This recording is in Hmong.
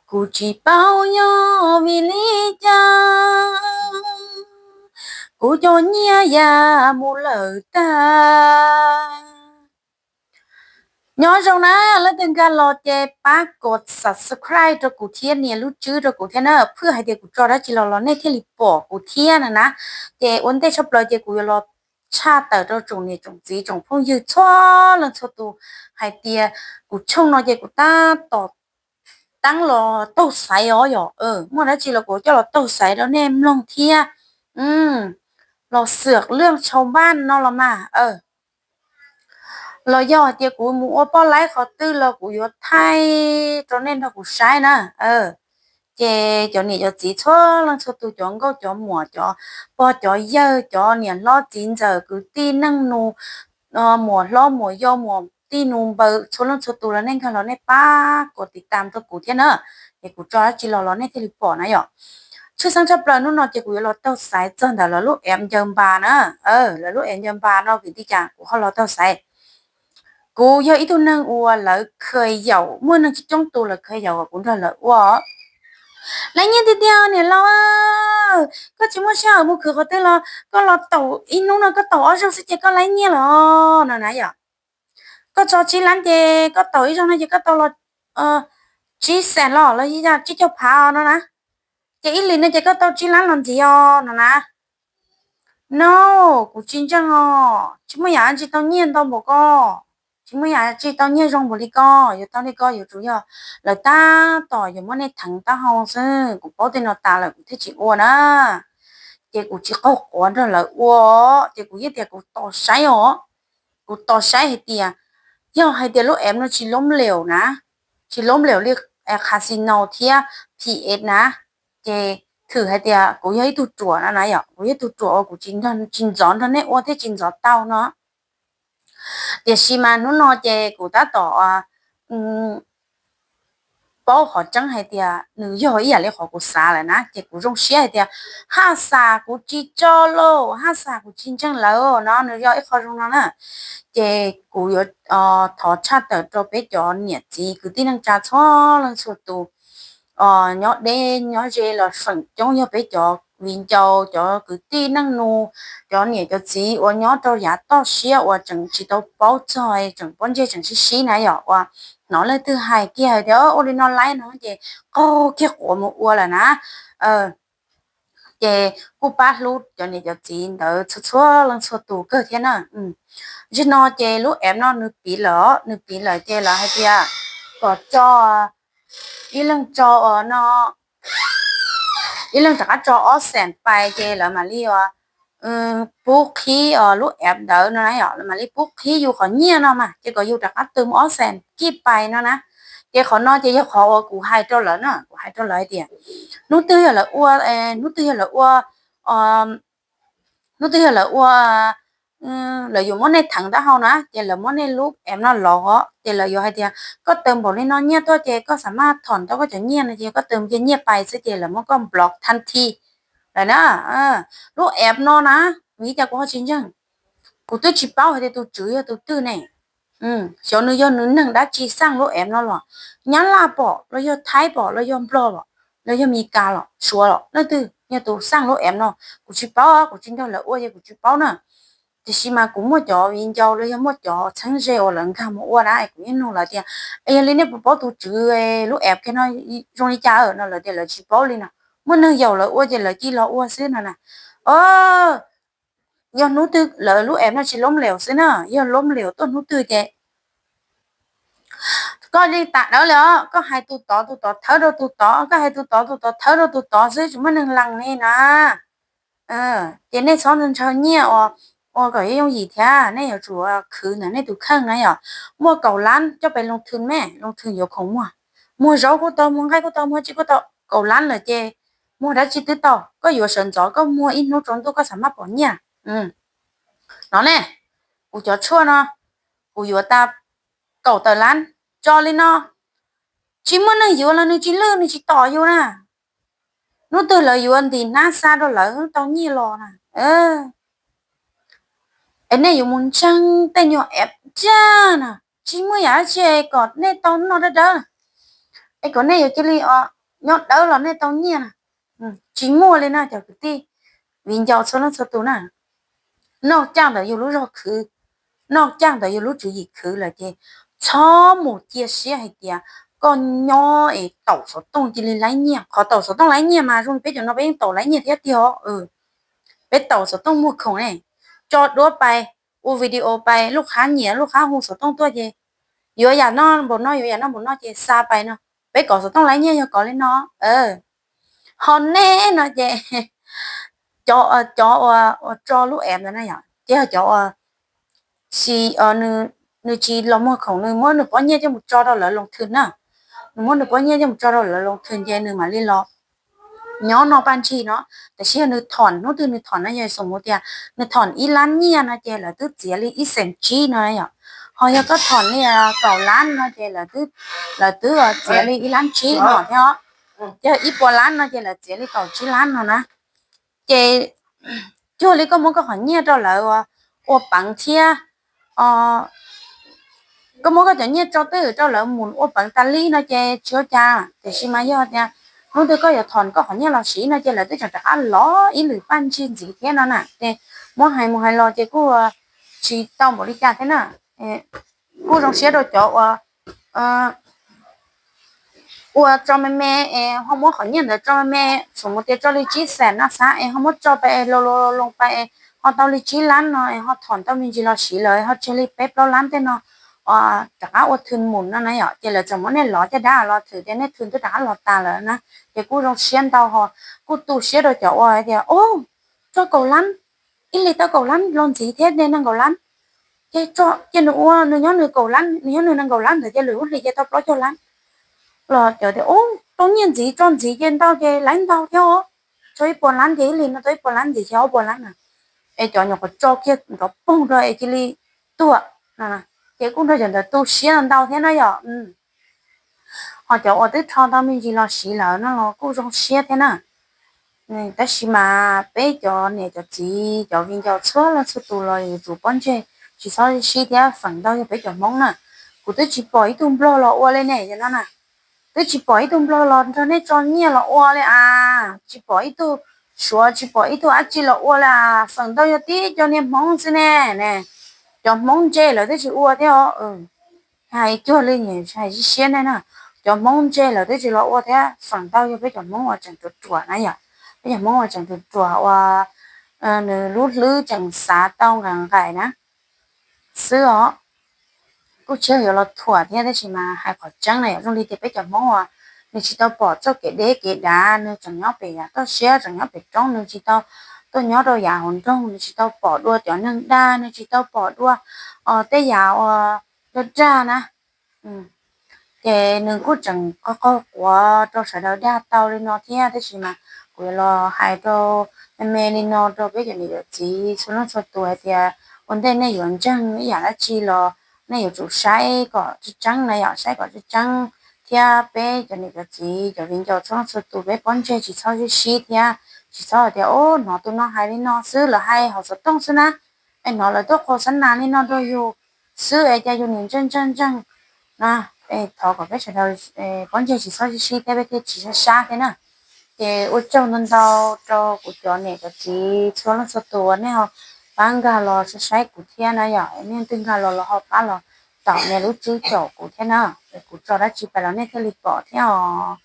Kuv tsis paub yog vim li cas kuv cov nyiaj ya mus lawm tag. Nyob zoo na, leej twg nkag los ces pab kov subscribe rau kuv thiab nias lub tswb rau kuv thiab na, phwj hais tias kuv tso dab tsi los los nej thiaj li pom kuv thiab na na. Ces ua ntej tshaj plaws ces kuv yuav los tshaj tawm rau tsoom niam tsoom txiv tsoom phooj ywg txhua leej txhua tus hais tias kuv tshooj no ces kuv tab tom teeb los taug xaiv os yom, muaj dab tsi los kuv coj los taug xaiv rau nej mloog thiab. Los xwm lwj tshau npaj no los mas los yog hais tias kuv mus ua poj laib qhov twg los kuv yuav thaij rau nej nrog kuv saib na. Ces cov niam cov txiv txhua leej txhua tus, cov nkauj cov muam, cov pog cov yawg, cov niam hlob txiv ntxawm, kwv tij neej nus, muam hlob muam yau, muam tij nus npaws, txhua leej txhua tus los nej nkag los nej pab kov tiv tam rau kuv thiab na, ces kuv tso dab tsi los los nej thiaj li pom na yom. Tshwj xeeb tshaj plaws hnub no ces kuv yuav los taug xaiv txog ntawm lawv lub app ncaws npas na. Lawv lub app ncaws npas no vim li cas kuv ho los taug xaiv? Kuv yog ib tug neeg uas lawv kha yaum, muaj neeg coob coob tus lawv kha yaum uas kuv nrog lawv ua. Laib nyiaj tiag tiag niam laus, koj tsis muaj sij hawm mus khwv qhov twg los koj los taum ib hnub no koj taum ob zaug xwb ces koj laib nyiaj los no na yom. Koj tso tsib lab ces koj taum ib zaug no ces koj tau los tsib xees los los yog tsib caug phav no na. Ces ib hlis no ces koj tau tsib lab los ntxiv os no na. No, kuv tsis ntseeg os, tsis muaj yam tsis tau nyiaj ntau npaum ko, tsis muaj yam tsis tau nyiaj zoo npaum li ko, yuav tau li ko yuav tsum yog lawv tab tom yuav muab nej theev taub hau xwb, kuv paub tej no tas lawm kuv thiaj tsis ua na. Ces kuv tsis qaug quav nrog lawv ua, ces kuv yeej tias kuv tos saib os, kuv tos saib hais tias, yog hais tias lub app no tsis loob leus na, tsis loob leus li casino thiab P S na, ces thwm hais tias kuv yog ib tug ruam no na yom, kuv yog ib tug ruam uas kuv tsis ntxov nrog nej ua thiab tsis ntxov tau no. Tiam sis mas hnub no ces kuv tab tom paub qhov tseeb hais tias nws yog ib yam li qhov kuv xav lawm na, ces kuv zoo siab hais tias haj xas kuv tsis tso lauj, haj xas kuv tsis ntseeg lawm no, nws yog ib qho zoo no na. Ces kuv yuav thov tshaj tawm rau peb cov niam txiv kwv tij neej tsa txhua leej txhua tus, nyob deb nyob ze los feem coob yog peb cov viv ncaus, cov kwv tij neej nus, cov niam cov txiv uas nyob rau yav toj siab uas tseem tsis tau paub txog, tseem pob ntseg tseem sib sib na yom, uas hnov leej twg hais kiag hais tias ua li no laib no ces qaug kiag quav mus ua lawm na. Ces kuj pab hlub cov niam cov txiv ntawd txhua txhua leej txhua tus kawg thiab na. Zaum no ces lub app no nws piv lawm, nws piv lawm ces lawv hais tias kom tso, ib leeg tso no, ib leeg rov qab tso ob xees pais ces lawv mam li pub qhib lub app ntawd no na yom, lawv mam li pub qhib yus qhov nyiaj no mas, ces kom yus rov qab tw mus ob xees kib pais no na. Ces qhov no ces yog qhov uas kuv hais rau lawv na, kuv hais rau lawv hais tias hnub twg yog lawv ua, hnub twg yog lawv ua, hnub twg yog lawv ua, lawv yuav muab nej theev taub hau na, ces lawv muab nej lub app no lov os, ces lawv yuav hais tias koj tw npaum li no nyiaj tuaj ces koj xam maj thom tau koj cov nyiaj no, ces koj tw ces nyiaj pais xwb ces lawv muab koj block than thi lawm na. Lub app no na, vim li cas kuv ho tsis ntseeg? Kuv twb tsis paub hais tias tus tswv yog tus twg ne. Xyov nws yog nws neeg dab tsi xaj lub app no los, Nyab Laj pom los yog Thaib pom los yog Nplog los, los yog Mes Kas los Suav los, leej twg yog tus xaj lub app no kuv tsis paub, kuv tsis nrog lawv ua ces kuv tsis paub na. Tiam sis mas kuv muaj cov viv ncaus los yog muaj cov txheeb ze uas lawv nkag mus ua na, kuv yeej nug lawv tias es yog li nej puas paub tus tswv lub app kiag no zoo li cas no, lawv tias lawv tsis paub li no. Muaj neeg yaum lawv ua ces lawv cia los ua xwb no na. Yog hnub twg lawv lub app no tsis loob leus xwb na, yog loob leus tuaj hnub twg ces koj li tas dawb li os, koj hais tus tod tus tod thawb rau tus tod, koj hais tus tod tus tod thawb rau tus tod xwb tsis muaj neeg lees li na. Ces nej txhob ntshaw nyiaj ua kom yooj yim thiab, nej yuav tsum khwv ntawm nej tus kheej na yom. Muaj kaum lab coj pes loo thwm me, loo thwm yuav khoom muag, muag zaub kuj tau, muag nqaij kuj tau, muag tsi kuj tau, kaum lab lawm ces muag dab tsi twb tau, koj yuav sawv ntxov koj muag ib hnub tsaus ntuj koj xam maj pom nyiaj. No ne, kuv cov tshuaj no kuv yuav tas kaum tawm lab, tso li no, tsis muaj neeg yuav los nws tsis lwj nws tsis tom yus na. Hnub twg lawv yuav ntim hnab xa rau lawv tau nyiaj los na. Es nej yuav mus ntseeg tej nyuag app ntsa na, tsis muaj yam dab tsi kom nej tau noj dawb dawb, es kom nej yuav cia li nyob dawb los nej tau nyiaj na. Tsis muaj li na cov kwv tij, viv ncaus txhua leej txhua tus na. Noj caj ntawm yus lub zog khwv, noj caj ntawm yus lub tswv yim khwv lawm ces txhob mus cia siab hais tias koj nyob es taum xov tooj cia li laib nyiaj. Qhov taum xov tooj laib nyiaj mas zoo li peb cov no peb yeej taum laib nyiaj thiab tiag os. Peb taum xov tooj muag khoom ne, tso duab pais, ua video pais, lub qhab nyiam lub qhab hu xov tooj tuaj ces yuav yam no npaum no, yuav yam no npaum no ces xa pais no. Peb kov xov tooj laib nyiaj yog kov li no. Ho nej no ces cov, cov uas tso lub app ntawd na yom, ces yog cov uas tsis, nws tsis los muag khoom, nws muab nws pob nyiaj coj mus tso rau lawv loos thwm na. Nws muab nws pob nyiaj coj mus tso rau lawv loos thwm ces nws mam li los nyob no paj ntsig no. Tab sis yog nws thom, hnub twg nws thom no yog xus mus tias nws thom ib lab nyiaj no ces lawv twb txiav li ib xeem tsib no yom. Ho yog koj thom li kaum lab no ces lawv twb txiav li ib lab tsib no thiab. Yog ib puas lab no ces lawv txiav li kaum tsib lab no na. Ces cuag li koj muab koj qhov nyiaj rau lawv ua peev thiab, koj muab koj cov nyiaj tso twj ywm rau lawv mus ua peev tas li no ces tsis ua cas. Tiam sis mas yog tias hnub twg koj yuav thom koj qhov nyiaj los siv no ces lawv twb tseem rov qab los ib lwm paj ntsig ntxiv thiab no na. Ces muab hais mus hais los ces kuj tsis tau npaum li cas thiab na. Kuj zoo siab rau cov uas ua tso me me es ho muab qhov nyiaj ntawd tso me me, xus mus tias tso li tsib xees no xav es ho muab tso pais es loo loo pais es ho tau li tsib lab no es ho thom tau me ntsis los siv lawm ho tseg li peb plaub lab tej no rov qab ua thwm mus no na yom. Ces lawv tseem muab nej lov caj dab los thwm tias nej thwm twb rov qab los tas lawm na. Ces kuj zoo siab ntau ho kuj tu siab rau cov uas hais tias, o, tso kaum lab, ib hlis tau kaum lab los ntxiv thiab ne, nees nkaum lab. Ces tso, ces nws ua, nws nyob nws kaum lab, nws nyob nws nees nkaum lab ntawd ces lwm lub hlis ces tau plaub caug lab. Los cov tias, u, tau nyiaj ntxiv tso ntxiv ces ntau ces laiv ntau thiab os. Tso ib puas lab ces ib hlis no tau ib puas lab ntxiv ces ob puas lab na. Es cov nyuam qhuav tso kiag nrov poog rau es cia li tuag no, ces kuj nrog cov ntawd tu siab ntau thiab na yom. Ho cov uas twb rho tau me ntsis los siv lawm no los kuj zoo siab thiab na. Tab sis mas peb cov niam cov txiv cov viv ncaus txhua leej txhua tus los yuav tsum pob ntseg tsis txhob sib thiab, feem ntau yog peb cov Hmoob na. Kuv twb tsis pom ib tug Nplog los ua li ne no na. Twb tsis pom ib tug Nplog los nrog nej tso nyiaj los ua li as, tsis pom ib tug Suav, tsis pom ib tug dab tsi los ua li as, feem ntau yog tib cov niag Hmoob xwb ne. Cov Hmoob ntse lawv twb tsis ua thiab os. Hais cuag li hais siab nej na, cov Hmoob ntse lawv twb tsis los ua thiab, feem ntau yog peb cov Hmoob uas tseem ruam ruam na yom. Peb cov Hmoob uas tseem ruam ruam uas nws lub hlwb tseem xav tau nqaim nqaim na xwb os. Kuj tsis yuav los thuam thiab, tab sis mas hais qhov tseeb na yom, zoo li tias peb cov Hmoob uas nws tsis tau pom txoj kev deb kev dav, nws tseem nyob pem yav toj siab, tseem nyob pem roob, nws tsis tau tuaj nyob rau yav hauv nroog, nws tsis tau pom dua cov neeg dag, nws tsis tau pom dua tej yam uas dag dag na. Ces nws kuj tseem qaug quav rau sawv daws dag tau li no thiab, tab sis mas kuv yuav los hais rau me me li no rau peb cov niam cov txiv txhua leej txhua tus hais tias ua ntej nej yuav ntseeg ib yam dab tsi los nej yuav tsum saib kom tseeb tseeb na yom, saib kom tseeb tseeb thiab peb cov niam cov txiv cov viv ncaus txhua leej txhua tus peb pob ntseg tsis txhob sib sib thiab, tsis txhob hais tias, o, hnov tus no hais li no xwb, lawv hais hauv xov tooj xwb na, es hnov lawv tuaj qhuas xab nas li no rau yus xwb es cas yus niam ntseeg ntseeg ntseeg na. Thov kom peb sawv daws pob ntseg tsis txhob sib sib thiab peb thiaj tsis sab sab thiab na. Ces ua tsaug ntau ntau rau kuv cov niam cov txiv txhua leej txhua tus uas nej ho pab nkag los saib saib kuv thiab na yom, nej twg nkag los los ho pab los tom nias lub tswb caum kuv thiab na, es kuv tso dab tsi pais los nej thiaj li pom thiab os.